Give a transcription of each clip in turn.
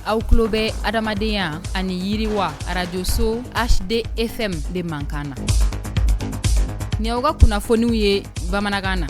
Aw tulo bɛ adamadenya ani yiriwa arajoso HDFM de mankan na. Nin y'aw ka kunnafoniw ye bamanankan na.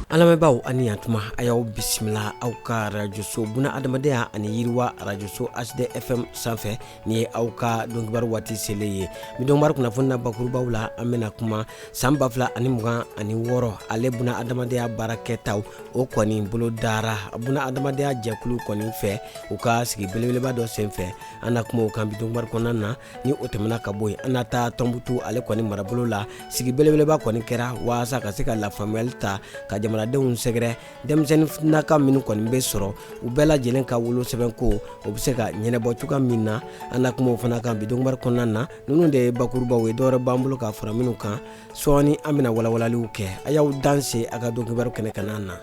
An lamɛnbaaw ani yantuma, a y'aw bisimila aw ka arajoso buna adamadenya ani yiriwa arajoso HDFM sanfɛ. Nin ye aw ka donkibaru waati selen ye. Bi donkibaru kunnafoni na bakurubaw la, an bɛna kuma san 2026 ale buna adamadenya baarakɛtaw o kɔni bolo dara buna adamadenya jɛkulu kɔni fɛ u ka sigi belebeleba dɔ senfɛ. An na kuma o kan bi donkibaru kɔnɔna na. Ni o tɛmɛna ka bɔ yen, an na taa Tɔnbutu ale kɔni marabolo la. Sigi belebeleba kɔni kɛra waasa ka se ka lafaamuyali ta ka jamanadenw sɛgɛrɛ denmisɛnnin naka minnu kɔni bɛ sɔrɔ u bɛɛ lajɛlen ka wolosɛbɛn ko o bɛ se ka ɲɛnabɔ cogoya min na. An na kuma o fana kan bi donkibaru kɔnɔna na. Ninnu de ye bakurubaw ye, dɔwɛrɛ b'an bolo ka fara minnu kan sɔɔni an bɛna walawalaliw kɛ. A y'aw danse a ka donkibaru kɛnɛ kan na.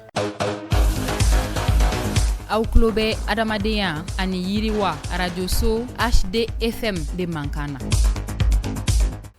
Aw tulo bɛ adamadenya ani yiriwa arajoso HDFM de mankan na.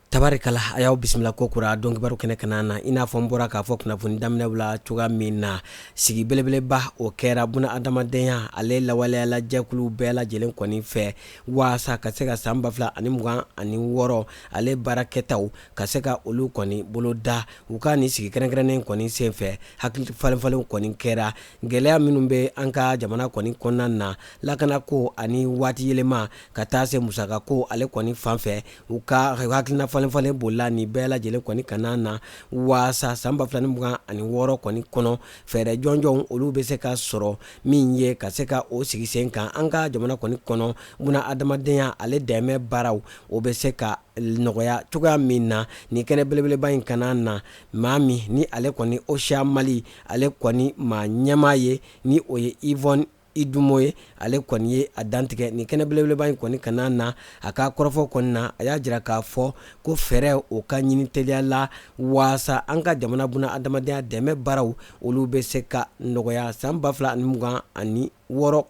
Tabarikala, a y'aw bisimila ko kura donkibaru kɛnɛ kan na. I n'a fɔ n bɔra k'a fɔ kunnafoni daminɛw la cogoya min na, sigi belebeleba o kɛra buna adamadenya ale lawaleyala jɛkulu bɛɛ lajɛlen kɔni fɛ waasa ka se ka san 2026 ale baarakɛtaw ka se ka olu kɔni boloda. U ka nin sigi kɛrɛnkɛrɛnnen kɔni senfɛ, hakili falenfalenw kɔni kɛra gɛlɛya minnu bɛ an ka jamana kɔni kɔnɔna na, lakanako ani waati yɛlɛma ka taa se musakako ale kɔni fan fɛ. U ka hakilina falenfalen bolila nin bɛɛ lajɛlen kɔni kan na waasa san 2026 kɔni kɔnɔ fɛɛrɛ jɔnjɔnw olu bɛ se ka sɔrɔ min ye ka se ka o sigi sen kan an ka jamana kɔni kɔnɔ buna adamadenya ale dɛmɛ baaraw o bɛ se ka nɔgɔya cogoya min na. Nin kɛnɛ belebeleba in kan na, maa min ni ale kɔni OCHA Mali ale kɔni maa ɲɛmaa ye, ni o ye Yvonne Idoumo ye, ale kɔni ye a dantigɛ nin kɛnɛ belebeleba in kɔni kan na. A ka kɔrɔfɔ kɔni na, a y'a jira k'a fɔ ko fɛɛrɛ o ka ɲini teliya la waasa an ka jamana buna adamadenya dɛmɛ baaraw olu bɛ se ka nɔgɔya san 2026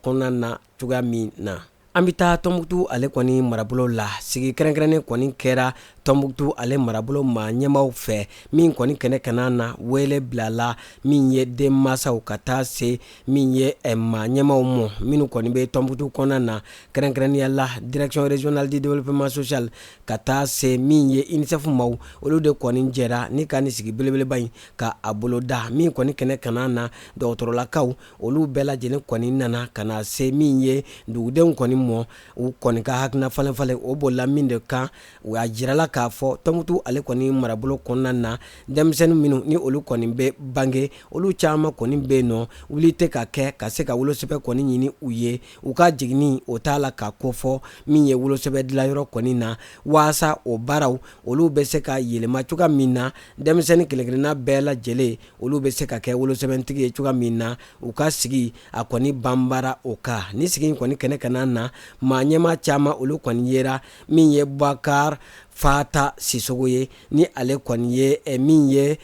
kɔnɔna na cogoya min na. An bɛ taa Tɔnbukutu ale kɔni marabolo la. Sigi kɛrɛnkɛrɛnnen kɔni kɛra Tɔnbukutu ale marabolo maa ɲɛmaaw fɛ min kɔni kɛnɛ kan na, wele bilala min ye denmansaw ka taa se min ye maa ɲɛmaaw ma minnu kɔni bɛ Tɔnbukutu kɔnɔna na, kɛrɛnkɛrɛnnenya la direction régionale du développement social ka taa se min ye UNICEF maaw, olu de kɔni jɛra ni ka nin sigi belebeleba in ka a boloda. Min kɔni kɛnɛ kan na, dɔgɔtɔrɔlakaw olu bɛɛ lajɛlen kɔni nana ka na se min ye dugudenw kɔni mɔ, u kɔni ka hakilina falenfalen o bolila min de kan. U y'a jirala k'a fɔ Tɔnbukutu ale kɔni marabolo kɔnɔna na, denmisɛnnin minnu ni olu kɔni bɛ bange, olu caman kɔni bɛ yen nɔ, wuli tɛ ka kɛ ka se ka wolosɛbɛn kɔni ɲini u ye. U ka jiginni o t'a la ka kofɔ min ye wolosɛbɛn dilanyɔrɔ kɔni na, waasa o baaraw olu bɛ se ka yɛlɛma cogoya min na, denmisɛnnin kelenkelenna bɛɛ lajɛlen olu bɛ se ka kɛ wolosɛbɛntigi ye cogoya min na. U ka sigi a kɔni banbara o kan. Ni sigi in kɔni kɛnɛ kan na, maa ɲɛmaa caman olu kɔni yera. Min ye Bubakar Fata Sisoko ye, ni ale kɔni ye min ye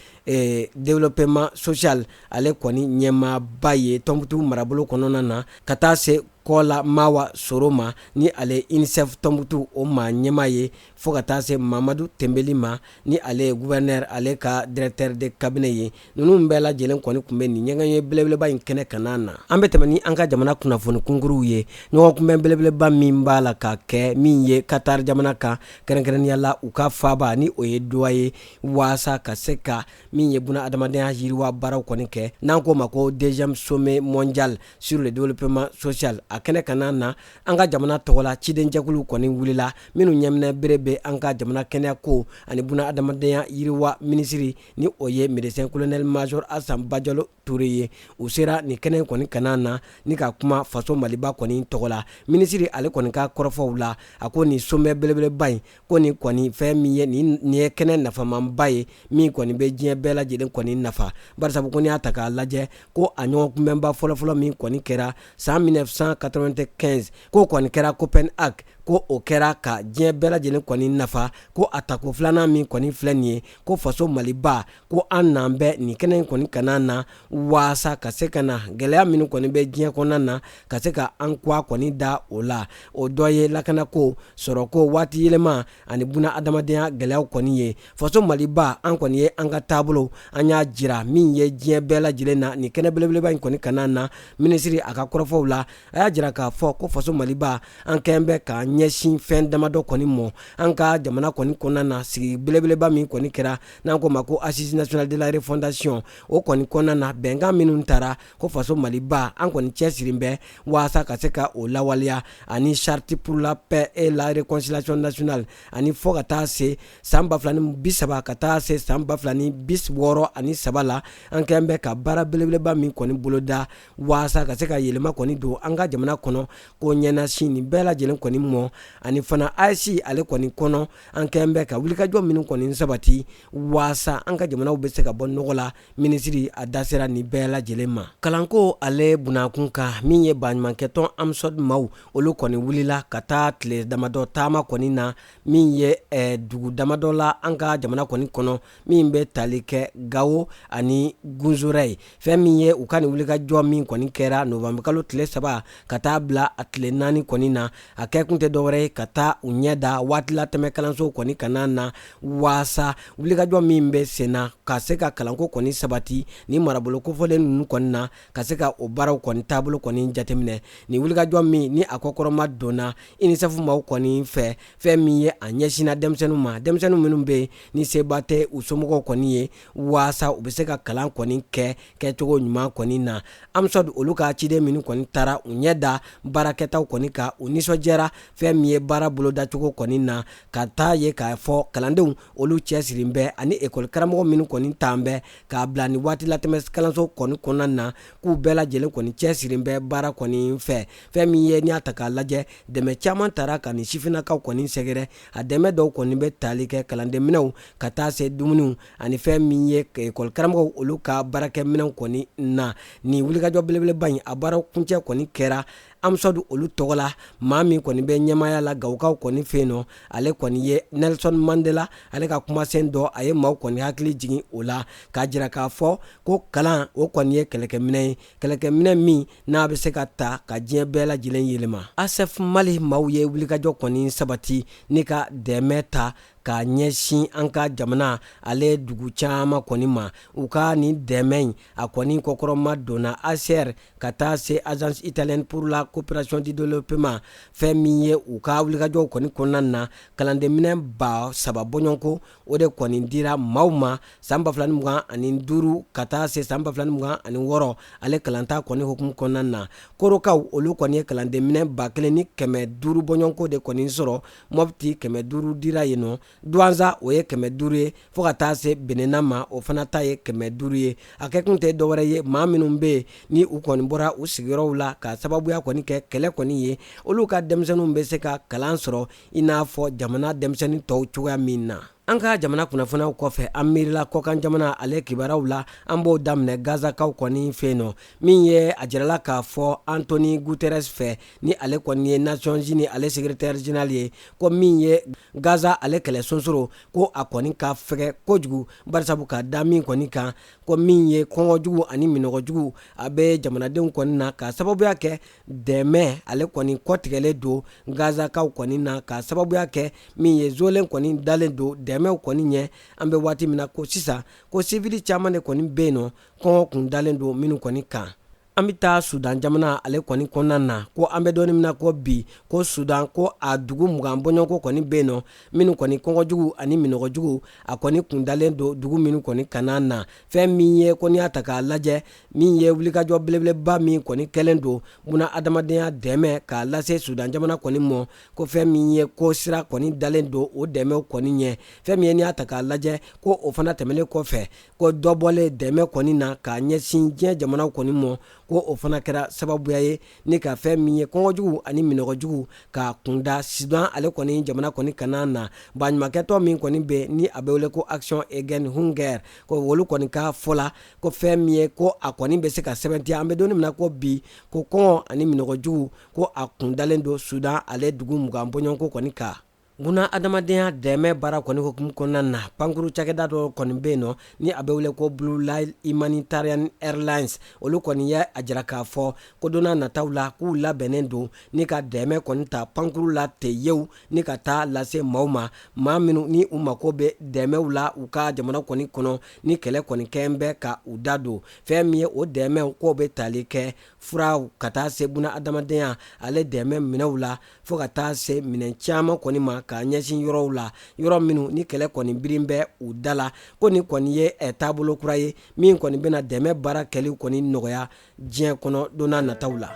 développement social ale kɔni ɲɛmaaba ye Tɔnbukutu marabolo kɔnɔna na, ka taa se Kɔla Mawa Soro ma, ni ale UNICEF Tɔnbukutu o maa ɲɛmaa ye, fo ka taa se Mamadu Tenbeli ma, ni ale ye gouverneur ale ka directeur de cabinet ye. Ninnu bɛɛ lajɛlen kɔni tun bɛ nin ɲɛgɛn ye belebeleba in kɛnɛ kan na. An bɛ tɛmɛ ni an ka jamana kunnafoni kunkuruw ye. Ɲɔgɔn kunbɛn belebeleba min b'a la ka kɛ min ye Qatar jamana kan, kɛrɛnkɛrɛnnenya la u ka faaba ni o ye Doha ye, waasa ka se ka min ye buna adamadenya yiriwa baaraw kɔni kɛ, n'an k'o ma ko deuxième sommet mondial sur le développement social. A kɛnɛ kan na, an ka jamana tɔgɔla cidenjɛkulu kɔni wulila minnu ɲɛminɛ bere bɛ an ka jamana kɛnɛya ko ani buna adamadenya yiriwa minisiri, ni o ye médecin colonel major Asan Bajalo Ture ye. U sera nin kɛnɛ kɔni kan na ni ka kuma faso Maliba kɔni tɔgɔ la. Minisiri ale kɔni ka kɔrɔfɔw la, a ko nin sommet belebeleba in ko nin kɔni fɛn min ye nin ye kɛnɛ nafamanba ye min kɔni bɛ diɲɛ bɛɛ lajɛlen kɔni nafa, barisabu ko n'i y'a ta k'a lajɛ ko a ɲɔgɔn kunbɛnba fɔlɔfɔlɔ min kɔni kɛra san 1995, k'o kɔni kɛra Copenhague. ko o kɛra ka diɲɛ bɛɛ lajɛlen kɔni nafa. Ko a tako filanan min kɔni filɛ nin ye, ko faso Maliba, ko an n'an bɛ nin kɛnɛ in kɔni kana na waasa ka se ka na gɛlɛya minnu kɔni bɛ diɲɛ kɔnɔna na, ka se ka an kwa kɔni da o la. O dɔ ye lakanako, sɔrɔko, waati yɛlɛma ani buna adamadenya gɛlɛyaw kɔni ye. Faso Maliba, an kɔni ye an ka taabolo, an y'a jira min ye diɲɛ bɛɛ lajɛlen na nin kɛnɛ belebeleba in kɔni kana na. Minisiri a ka kɔrɔfɔw la, a y'a jira k'a fɔ ko faso Maliba, an kɛn bɛ k'an ɲɛsin fɛn damadɔ kɔni mɔ an ka jamana kɔni kɔnɔna na. Sigi belebeleba min kɔni kɛra n'an ko ma ko Assise nationale de la refondation, o kɔni kɔnɔna na, bɛnkan minnu tara, ko faso Maliba, an kɔni cɛsirin bɛ waasa ka se ka o lawaleya, ani charte pour la paix et la réconciliation nationale, ani fɔ ka taa se san 2030 ka taa se san 2063 la, an kɛn bɛ ka baara belebeleba min kɔni boloda waasa ka se ka yɛlɛma kɔni don an ka jamana kɔnɔ, ko ɲɛnasin nin bɛɛ lajɛlen kɔni mɔ. Ani fana AES ale kɔni kɔnɔ, an kɛn bɛ ka wulikajɔ minnu kɔni sabati waasa an ka jamanaw bɛ se ka bɔ nɔgɔ la. Minisiri a da sera nin bɛɛ lajɛlen ma. Kalanko ale bunakun kan, min ye baɲumankɛtɔn AMSODE maaw, olu kɔni wulila ka taa tile damadɔ taama kɔni na min ye dugu damadɔ la an ka jamana kɔni kɔnɔ, min bɛ tali kɛ Gawo ani Gunzorɛ. Fɛn min ye u ka nin wulikajɔ min kɔni kɛra nowanburukalo tile 3 ka taa bila a tile 4 kɔni na, a kɛkun tɛ dɔwɛrɛ ye ka taa u ɲɛ da waati latɛmɛ kalansow kɔni kana na, waasa wulikajɔ min bɛ senna ka se ka kalanko kɔni sabati ni marabolo kofɔlen ninnu kɔni na, ka se ka o baaraw kɔni taabolo kɔni jateminɛ. Nin wulikajɔ min ni a kɔkɔrɔma donna UNICEF maaw kɔni fɛ, fɛn min ye a ɲɛsinna denmisɛnninw ma, denmisɛnnin minnu bɛ yen ni seba tɛ u somɔgɔw kɔni ye, waasa u bɛ se ka kalan kɔni kɛ kɛcogo ɲuman kɔni na. AMSODE olu ka ciden minnu kɔni taara u ɲɛ da baarakɛtaw kɔni kan, u nisɔndiyara fɛn min ye baara bolodacogo kɔni na, ka taa ye k'a fɔ kalandenw olu cɛsirin bɛ, ani ekɔli karamɔgɔ minnu kɔni taan bɛ k'a bila ni waati latɛmɛ kalanso kɔni kɔnɔna na, k'u bɛɛ lajɛlen kɔni cɛsirin bɛ baara kɔni fɛ. Fɛn min ye n'i y'a ta k'a lajɛ, dɛmɛ caman tara ka nin sifinnakaw kɔni sɛgɛrɛ. A dɛmɛ dɔw kɔni bɛ tali kɛ kalandenminɛw ka taa se dumuniw ani fɛn min ye ekɔli karamɔgɔw olu ka baarakɛminɛnw kɔni na. Nin wulikajɔ belebeleba in, a baara kuncɛ kɔni kɛra AMSODE olu tɔgɔ la. Maa min kɔni bɛ ɲɛmaaya la Gawokaw kɔni fɛ yen nɔ, ale kɔni ye Nelson Mandela. Ale ka kumasen dɔ, a ye maaw kɔni hakili jigin o la k'a jira k'a fɔ ko kalan o kɔni ye kɛlɛkɛminɛ ye, kɛlɛkɛminɛ min n'a bɛ se ka ta ka diɲɛ bɛɛ lajɛlen yɛlɛma. ASEF Mali maaw ye wulikajɔ kɔni sabati ni ka dɛmɛ ta k'a ɲɛsin an ka jamana ale dugu caman kɔni ma. U ka nin dɛmɛ in, a kɔni kɔkɔrɔma donna ACR ka taa se Agence italienne pour la coopération du développement. Fɛn min ye u ka wulikajɔw kɔni kɔnɔna na, kalandenminɛn 3000 bɔɲɔgɔnko, o de kɔni dira maaw ma san 2025 ka taa se san 2026 ale kalanta kɔni hukumu kɔnɔna na. Korokaw olu kɔni ye kalandenminɛn 1500 bɔɲɔgɔnko de kɔni sɔrɔ. Mɔpti 500 dira yen nɔ, Duwanza o ye 500 ye, fo ka taa se Benena ma, o fana ta ye 500 ye. A kɛkun tɛ dɔwɛrɛ ye, maa minnu bɛ yen ni u kɔni bɔra u sigiyɔrɔw la ka sababuya kɔni kɛ kɛlɛ kɔni ye, olu ka denmisɛnninw bɛ se ka kalan sɔrɔ i n'a fɔ jamana denmisɛnnin tɔw cogoya min na. An ka jamana kunnafoniyaw kɔfɛ, an miirila kɔkan jamana ale kibaruyaw la. An b'o daminɛ Gazakaw kɔni fɛ yen nɔ. Min ye a jirala k'a fɔ Antonio Guterres fɛ, ni ale kɔni ye Nations Unies ale secrétaire général ye, ko min ye Gaza ale kɛlɛ sonsoro, ko a kɔni ka fɛgɛ kojugu, barisabu ka da min kɔni kan, ko min ye kɔngɔjugu ani minɔgɔjugu a bɛ jamanadenw kɔni na, ka sababuya kɛ dɛmɛ ale kɔni kɔtigɛlen don Gazakaw kɔni na, ka sababuya kɛ min ye zolen kɔni dalen don dɛmɛw kɔni ɲɛ. An bɛ waati min na ko sisan, ko sivili caman de kɔni bɛ yen nɔ, kɔngɔ kun dalen don minnu kɔni kan. An bɛ taa Sudan jamana ale kɔni kɔnɔna na, ko an bɛ don min na ko bi, ko Sudan, ko a dugu 20 bɔɲɔgɔnko kɔni bɛ yen nɔ, minnu kɔni kɔngɔjugu ani minɔgɔjugu a kɔni kun dalen don dugu minnu kɔni kana na. Fɛn min ye ko n'i y'a ta k'a lajɛ, min ye wulikajɔ belebeleba min kɔni kɛlen don buna adamadenya dɛmɛ k'a lase Sudan jamana kɔni mɔ, ko fɛn min ye ko sira kɔni dalen don o dɛmɛw kɔni ɲɛ. Fɛn min ye n'i y'a ta k'a lajɛ, ko o fana tɛmɛnen kɔfɛ, ko dɔ bɔlen dɛmɛ kɔni na k'a ɲɛsin diɲɛ jamanaw kɔni mɔ. ko o fana kɛra sababuya ye ni ka fɛn min ye kɔngɔjugu ani minnɔgɔjugu ka kunda Sudan ale kɔni jamana kɔni kana na. Baɲumankɛtɔn min kɔni bɛ ni a bɛ wele ko Action Against Hunger, ko olu kɔni ka fɔ la ko fɛn min ye ko a kɔni bɛ se ka sɛbɛntiya an bɛ don min na ko bi, ko kɔngɔ ani minnɔgɔjugu ko a kundalen don Sudan ale dugu 20 bɔɲɔgɔnko kɔni kan. Buna adamadenya dɛmɛ baara kɔni hukumu kɔnɔna na, pankuru cakɛda dɔ kɔni bɛ yen nɔ ni a bɛ wele ko Blue Nile Humanitarian Airlines, olu kɔni ye a jira k'a fɔ ko don nataw la k'u labɛnnen don ni ka dɛmɛ kɔni ta pankuru la ten yew ni ka taa lase maaw ma, maa minnu ni u mako bɛ dɛmɛw la u ka jamana kɔni kɔnɔ ni kɛlɛ kɔni kɛn bɛ ka u da don. Fɛn min ye o dɛmɛw k'o bɛ tali kɛ furaw ka taa se buna adamadenya ale dɛmɛ minɛnw la, fo ka taa se minɛn caman kɔni ma k'a ɲɛsin yɔrɔw la, yɔrɔ minnu ni kɛlɛ kɔni birin bɛ u da la. Ko nin kɔni ye taabolo kura ye min kɔni bɛna dɛmɛ baara kɛli kɔni nɔgɔya diɲɛ kɔnɔ don nataw la.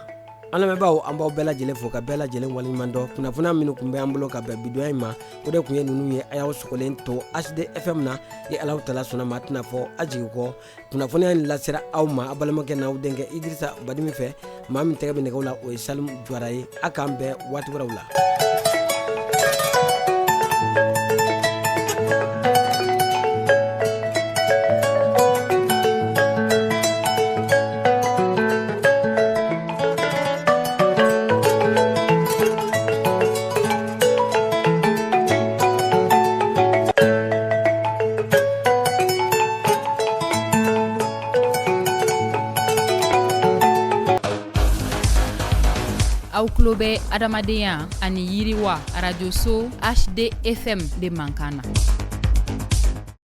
An lamɛnbaaw, an b'aw bɛɛ lajɛlen fo ka bɛɛ lajɛlen waleɲuman dɔn. Kunnafoniya minnu tun bɛ an bolo ka bɛn bidonya in ma, o de tun ye ninnu ye. A y'aw sogolen to HD FM na ni Alahu taala sɔnna ma, a tɛna fɔ a jigi kɔ. Kunnafoniya in lasera aw ma a balimakɛ n'aw denkɛ Idirisa Badimi fɛ. Maa min tɛgɛ bɛ nɛgɛw la, o ye Salimu Jawara ye. A k'an bɛn waati wɛrɛw la. Aw tulo bɛ adamadenya ani yiriwa arajoso HD FM de mankan na.